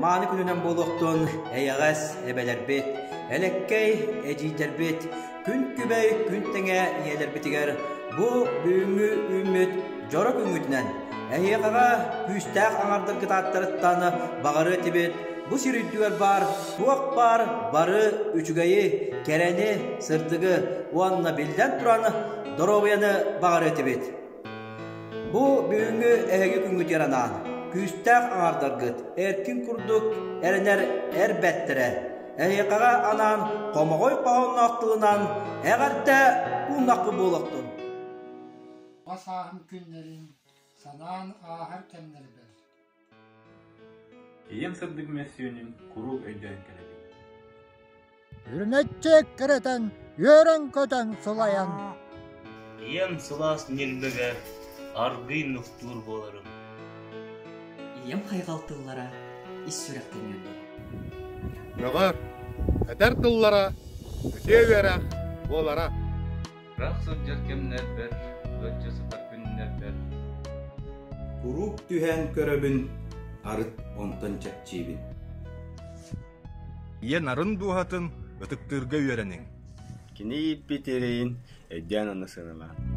мааны күнүнэн буолуохтун эйэҕэс эбэлэрбит, элэккэй эдьиийдэрбит, күн күбэй күн тэҥэ ийэлэрбитигэр бу бүгүҥҥү үүммүт дьоро күҥҥүтүнэн эһиэхэҕэ күүстээх аҥардаргыт ааттарыттан баҕарыа этибит бу сир үрдүгэр баар туох баар бары үчүгэйи, кэрэни, сырдыгы уонна биллэн туран доруобуйаны баҕарыа этибит. Бу бүгүҥҥү эһиги күҥҥүтүгэр анаан, күүстээх аҥардаргыт эркин курдук эрэнэр эр бэртэрэ, эһиэхэҕэ анаан хомоҕой хоһоонноох тылынан эҕэрдэ ууннахпыт буолуохтун. Оҕо сааһым күннэрин санаан ааһар кэмнэрбэр Ийэм сырдык мөссүөнүн куруук өйдөөн кэлэбин. Үрүмэччи эккирэтэн, үөрэн-көтөн сылайан Ийэм сылаас ньилбэгэ аргыый нуктуур буоларым. Ийэм хайҕал тыллара ис сүрэхтэн үөрдүлэр. Мөҕөр, этэр тыллара үтүө үөрэх буолара. Ыраах сылдьар кэмнэрбэр, ыалдьа сытар күннэрбэр Куруук түһээн көрөбүн, арыт онтон чэпчиибин. Ийэ нарын дууһатын ытыктыырга үөрэниҥ. Кини ииппит эрэйин өйдөөн онно сыаналаан.